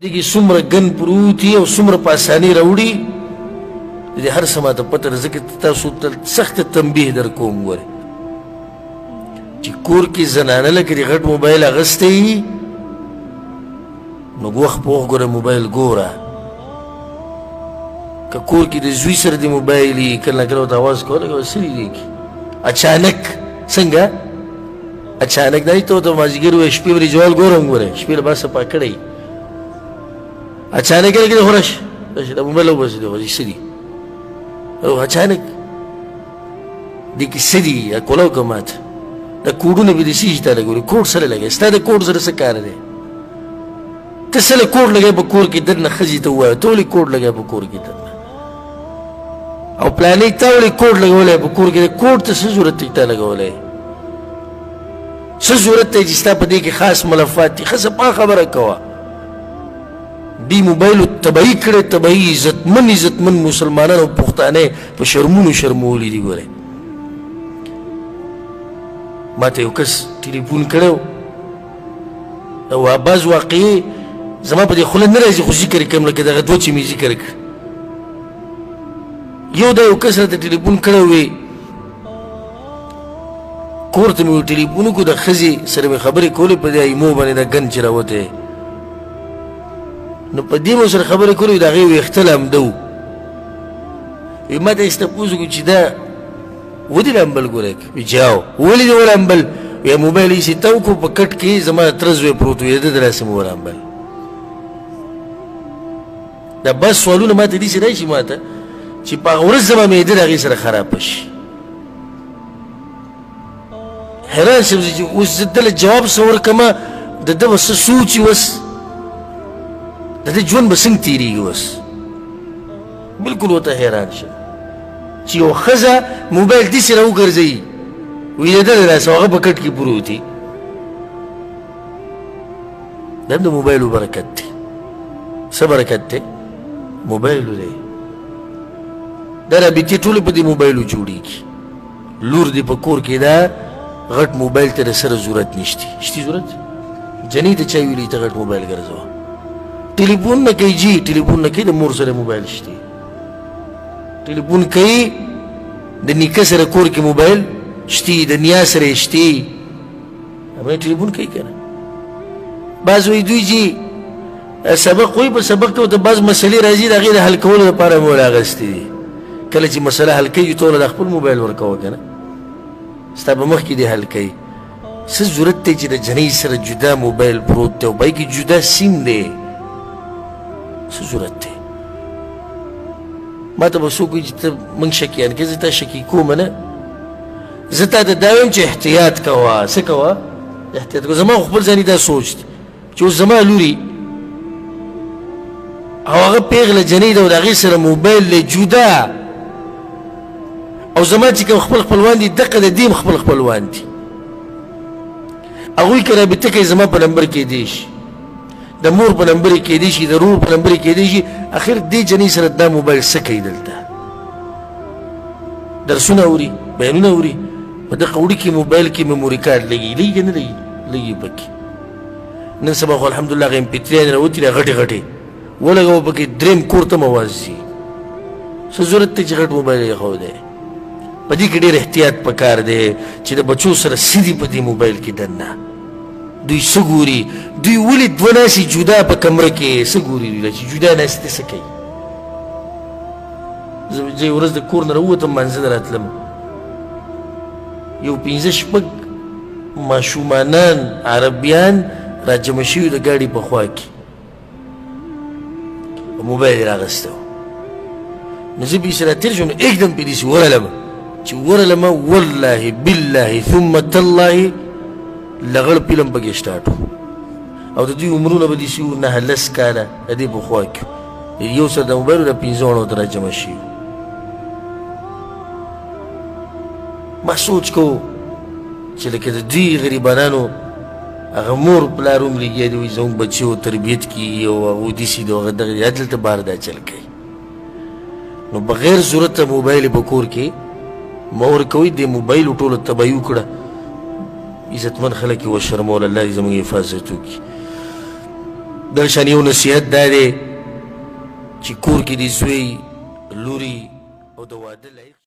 دې کې څومره ګن پروت وي او څومره په اسانۍ راوړي، د دې هر څه ماته پته ده، ځکه تاسو ته سخته تنبیه در کوم. ګورئ چې کور کې زنانه لکه د غټ موبایل اخیستی وي، نو وخت په وخت ګوره موبایل ګوره. که کور کې د زوی سره د موبایل وي، کله نا کله ورته اواز کوه، لکه څه دي کې اچانک څنګه اچانک دا ته ورته مازدیګر وایي، شپې ورې جوال ګورم، ګوره شپې له باسه پاک کړی، اچانک یې لکه خو راشه راشه دا موبایل وباسي، دی خو څه دي او اچانک دې کې څه دي کولاو که ماته دا کوډونه به دې څه شي ته لګولي، کوډ سره لګوي، ستا د کوډ سره څه کار دی؟ ته څه له کوډ لګوې په کور کې دننه؟ ښځې ته ووایه ته ولې کوډ لګوې په کور کې دننه؟ او پلانې تا ولې کوډ لګولی په کور کې؟ کوډ ته څه ضرورت دی تا لګولی؟ څه ضرورت دی چې ستا په دې کې خاص ملفات دي؟ ښه صفا خبره کوه. دې موبایلو تباهي کړې، تباهي. عزتمن عزتمن مسلمانان او پښتانه په شرمونو شرمولي دي. ګورئ ما ته یو کس ټلیفون کړی او بعض واقعې زما په دې خوله نه راځي، خو ذکر یې کوم، لکه دغه دوه چې مې ذکر کړ. یو دا یو کس راته ټلیفون کړی وي، کور ته مې ټلیفون وکړو، د ښځې سره مې خبرې کولې په دې ایمو باندې دا ګن چې راوتی، نو په دې مو سره خبرې کولې، د هغې ویښته لامده وو. وایي ما ته یې تپوس وکړو چې دا ودې لامبل؟ ګورئ وایي چې هو. ولې دې ولامبل؟ وایي موبایل یې چې تاو کړو، په کټ کې زما د تره زوی پروت وي، د ده د لاسه مې ولامبل. دا بس سوالونه ماته داسې راشي ماته چې په هغه ورځ زما معده د هغې سره خرابه شي. حیران شم چې اوس زه ده له جواب څه ورکړم، د ده به څه سوچ وي، اوس د ده ژوند به څنګه تېرېږي؟ اوس بالکل ورته حیران شم چې یو ښځه موبایل داسې راوګرځوي، وایي د ده له لاسه هغه په کټ کې پروت وي. دا هم د موبایلو برکت دی. څه برکت دی؟ موبایلو دی. دا رابطې ټولې په دې موبایلو جوړېږي. لور دې په کور کې ده، غټ موبایل ته د سره ضرورت نشته. شتي ضرورت؟ جنۍ ته چا ویلي ته غټ موبایل ګرځوه؟ ټلیفون نه کوي جي، ټلیفون نه کوي، د مور سره موبایل شته. ټلیفون کوي، د نیکه سره کور کې موبایل شته، د نیا سره یې شته، هغه ټلیفون کوي که نه؟ بعض وایي دوی جي سبق وایي، په سبق کې ورته بعض مسلې راځي، د هغې د حل کولو لپاره مې ورته اخیستې دي. کله چې مسله حل کوي ته ورله د خپل موبایل ورکوه که نه، ستا په مخ کې دې حل کوي. څه ضرورت دی چې د جنۍ سره جدا موبایل پروت دی او په هغې کې جدا سیم دی؟ څه ضرورت دی؟ ما ته به څوک وایي چې ته موږ شکیان کوې، زه تا شکي کوم نه، زه تا ته دا وایم چې احتیاط کوه. څه کوه؟ احتیاط کوه. زما خو خپل ځاني دا سوچ دی چې اوس زما لوري او هغه پیغله جنۍ ده او د هغې سره موبایل دی جدا، او زما چې کوم خپل خپلوان دي دقه د دې هم خپل خپلوان دي، هغوی که رابطه کوي زما په نمبر کېدی شي، د مور په نمبر یې کېدی شي، د ورور په نمبر یې کېدی شي. اخر دې جنۍ سره دا موبایل څه کوي؟ دلته درسونه اوري، بیانونه اوري، په دغه وړوکي موبایل کې میموري کارډ لګي، لګي که نه لګي؟ لګي پکې. نن سبا خو الحمدلله هغه ایم پي تري راوتي، غټې غټې ولګوه پکې، دریم کور ته هم اواز ځي. څه ضرورت دی چې غټ موبایل یې ښودی؟ په دې کې ډېر احتیاط پکار دی چې د بچو سره څه دي په دې موبایل کې دننه، دوی څه ګوري، دوی ولې دوه ناستې جدا په کمره کې څه ګوري؟ دوی چې جدا ناستې څه کوي؟ زه یوه ورځ د کور نه راووتم، مانځه نه راتلم، یو پنځه شپږ ماشومانان عربیان راجمع شوي د ګاډي په خوا کې، موبایل یې راغستی و. نو زه بې سره تېر شوم، نو اکدم پرې داسې ورغلم، چې ورغلم والله بالله ثم تالله لغړ فلم پکې سټارټ و. او د دوی عمرونه به داسې وو 9 10 کاله د دې په خوا کې، یو سره د موبایل د پنځه واړو ورته راجمع شوي. ما سوچ کوو چې لکه د دوی غریبانانو هغه مور پلار هم لګیا دی، وایي زموږ بچیو تربیت کېږي او هغو داسې دي او هغه دغه دي، دلته بار دا چل کوي. نو بغیر ضرورته موبایل په کور کې مه ورکوئ. دې موبایل ټولو تباهي وکړه، عزتمن خلک یې وشرمول. الله دې زموږ حفاظت وکړي. دغه شان یو نصیحت دا دی چې کور کې دې زوی، لوري او د واده لایق